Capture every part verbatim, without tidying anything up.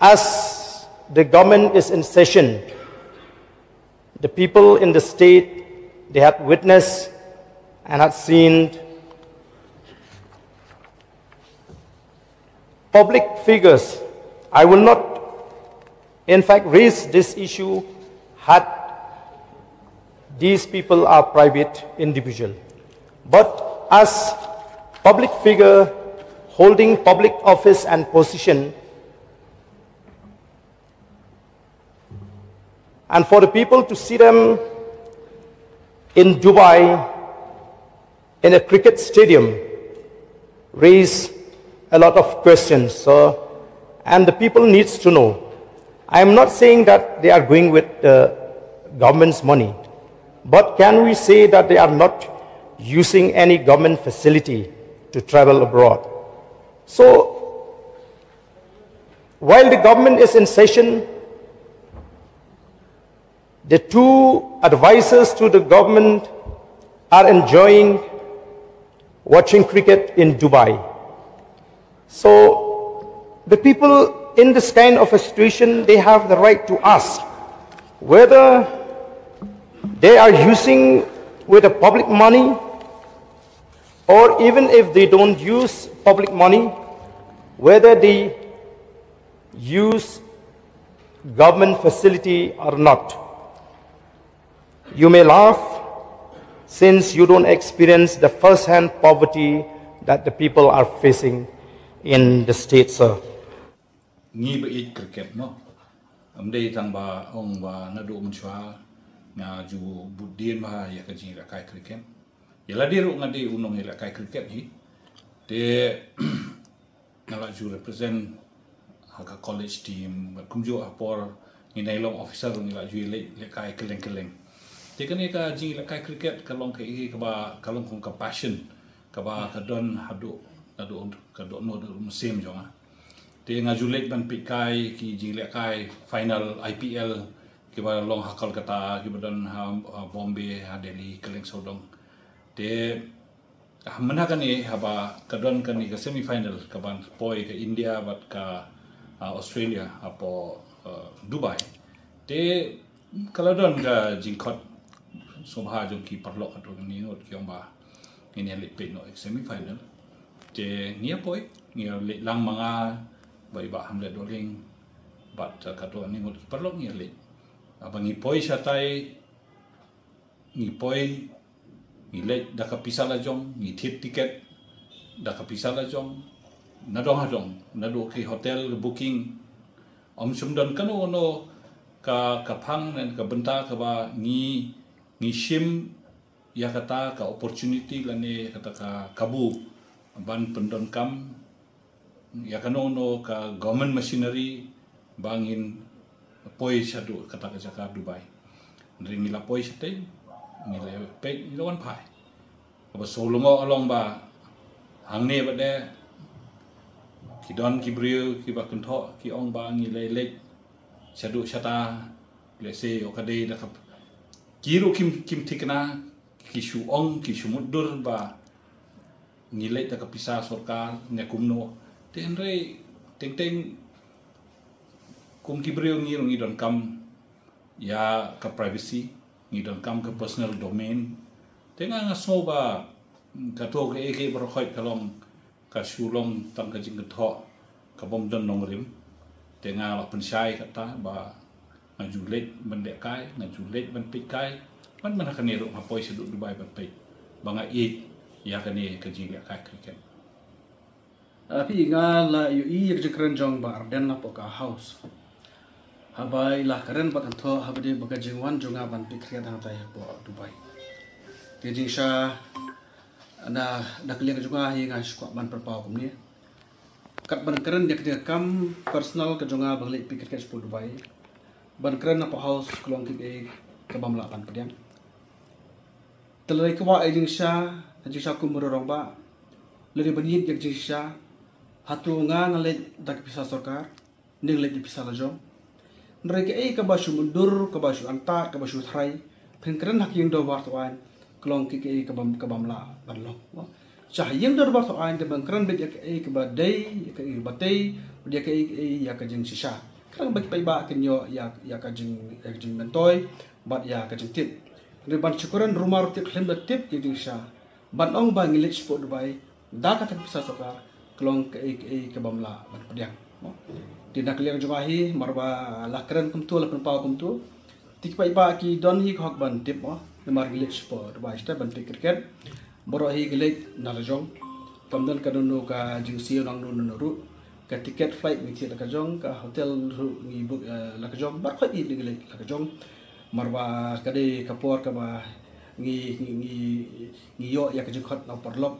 As the government is in session, the people in the state, they had witnessed and had seen public figures. I will not, in fact, raise this issue had these people are private individual. But as public figure holding public office and position, and for the people to see them in Dubai in a cricket stadium raise a lot of questions. So, and the people needs to know. I am not saying that they are going with the government's money, but can we say that they are not using any government facility to travel abroad? So, while the government is in session, the two advisors to the government are enjoying watching cricket in Dubai. So the people in this kind of a situation, they have the right to ask whether they are using with the public money, or even if they don't use public money, whether they use government facility or not. You may laugh since you don't experience the first-hand poverty that the people are facing in the state, sir. Ngi ba ïeit cricket, mo. Am dei tang ba ong ba naduh mynshuwa nga ju bud dien ba ïa ka jingïalehkai cricket. Ïa lade ruh nga dei u nongïalehkai cricket hi. Te nga la ju represent ha ka college team, bad kumjuh ha por ngi nai long officer ngi la ju leh lehkai kylleng kylleng. Te kane ka jingïalehkai cricket ka long kaei kaba ka long kum ka passion kaba ka don haduh, haduh ka dohnud, haduh mynsiem jong nga. Te nga ju leit ban peit kai ki jinglehkai final I P L kiba long ha Kolkata, kiba don ha, ha Bombay, ha Delhi, kylleng sawdong. Te, ah, mynta kane haba ka don kane ka semi final kaban poi ka India bad ka, ah, Australia hapoh, ah, Dubai. Te ka la don ka jingkhot sngewbha jong ki paralok, hato ngi ngut ki ong ba ngin ïa leit peit noh semi final. Te ngi ïa poi, ngi ïa leit lang ma nga bad i Bah Hamlet Dohling bad, ah, kato ngi ngut ki paralok ngi ïa leit. Haba ngi poi shatai, ngi poi, ngi leit da ka pisa la jong, ngi thied tiket da ka pisa la jong, nadong hadong, naduh ki hotel booking. Ym shym don kano kano ka, ka phang ne ka bynta kaba ngi, ngi shim ïa kata ka opportunity lane kata ka kabu ban pyndonkam ïa kano kano ka government machinery ba ngin poi shaduh kata ka jaka Dubai. Hynrei ngi la poi shatei, ngi la peit, ngi la wan phai. Haba shu lyngngoh halong ba hangne bad de ki don ki briew kiba kynthoh, ki ong ba ngi la leit shaduh shata, lehse ïoh ka dei da ka, ki ruh kim, kim thikna, ki shu ong, ki shu mutdur ba ngi leit da ka pisa sorkar ne kumno. Te hynrei teng teng kum ki briew ngi ruh ngi donkam ïa ka privacy, ngi donkam ka personal domain. Te nga, nga sngew ba kato kaei kaei baroh khoit ka long, ka shu long tang ka jingkynthoh ka bym don nongrim. Te nga la pynshai kata ba nga ju leit ban lehkai, nga ju leit ban peit kai, ban, ban ha kane ruh nga poi shaduh Dubai ban peit ba nga ïeit ïa kane ka jinglehkai cricket. Ah, phi, nga la ïohi ïa ka jingkren jong Bah Ardent hapoh ka House. Haba i la kren bad kynthoh haba dei bad ka jingwan jong nga ban peit cricket hangtai hapoh Dubai. Te jingshisha na, na ka liang ka jong nga hi nga shu kwah ban pynpaw kumne. Kat ban kren ïa ka kam personal ka jong nga ban leit peit cricket shapoh Dubai. Ban kren hapoh House ka long kaei kaei ka bym lah ban pdiang. Te lada i kwah ïa jingshisha, ïa jingshisha kum u rangbah, lada i ban ïeit ïa jingshisha, hato nga nga leit da ka pisa sorkar ne nga leit da ka pisa la jong. Hynrei kaei kaba shu myndur, kaba shu antad, kaba shu tharai, phin kren ha ka ïing dorbar thawaiñ, ka long kaei kaei ka bym, ka bym lah ban long. Sha ha ïing dorbar thawaiñ te ban kren beit ïa kaei kaba dei, ïa kaei kaba tei, bad ïa kaei kaei ïa ka jingshisha. Kren ba ki paidbah kin ïoh ïa, ïa ka jing, ïa ka jingmyntoi bad ïa ka jingtip. Hynrei ban shu kren rumar ruh te khlem da tip ïa ka jingshisha. Ban ong ba ngi leit shapoh Dubai da kata ka pisa sorkar ka long kaei kaei kaba ym lah ban pdiang. Te na ka liang jong nga hi, namar ba la kren kumto, la pynpaw kumto, te ki paidbah ki don hi ka hok ban tip mo, namar ngi leit shapoh Dubai sha ban peit cricket. Baroh hi ngi leit na la jong. Kam don kano kano ka jingsiew nangno nangno ruh. Ka ticket flight ngi thied la ka jong, ka hotel ruh ngi book, eh, la ka jong. Baroh hi ngi leit la ka jong. Namar ba ka dei ka por kaba ngi, ngi, ngi, ngi ïoh ïa ka jingkhot na u paralok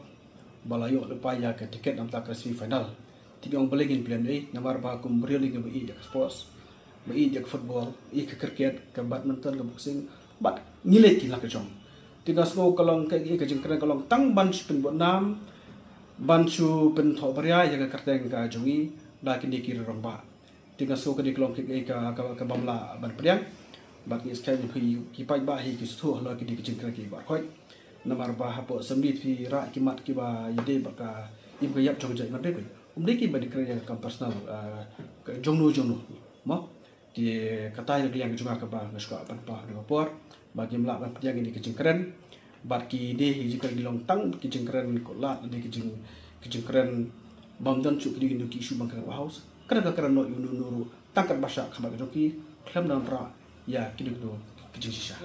ba la ïoh lypa ïa ka ticket na bynta ka semi final. Te ngi ong balei ngin pynlong ei, namar ba kum briew ngi ba ïeit ïa ka sports, ba ïeit ïa ka football, ïeit ka cricket, ka badminton, ka boxing, bad ngi leit ki la ka jong. Te nga sngew ka long ka, ka jingkren ka long tang ban shu pynbud nam, ban shu pynthoh baria ïa ka kyrteng ka jong ngi da kine ki rangbah. Te nga sngew ka dei ka long ka, ka, ka, kaba ym lah ban pdiang. Bad ngi skhem hi ki paidbah hi ki sngewthuh halor kine ki jingkren kiba khot. Namar ba hapoh assembly phi rah ki mat kiba ïadei bad ka im ka ïap jong ka jaitbynriew. Ym dei kiba dei kren ïa ka kam personal, ah, ka jongno jongno. Mo? Te kata hi ka liang ka jong nga kaba nga sngewkwah ban pynpaw ha kane ka por. Ba kim lah ban pdiang ïa kine ki jingkren. Bad kine hi jingkren ki long tang ki jingkren ko lad ïa kine ki jing, ki jingkren bym don shuh kine ki issue ba nga kren ha House. Kren ka kren noh ïa uno uno ruh tang katba shah khmat ka jong ki, khlem da wanrah ïa kine ki jingshisha.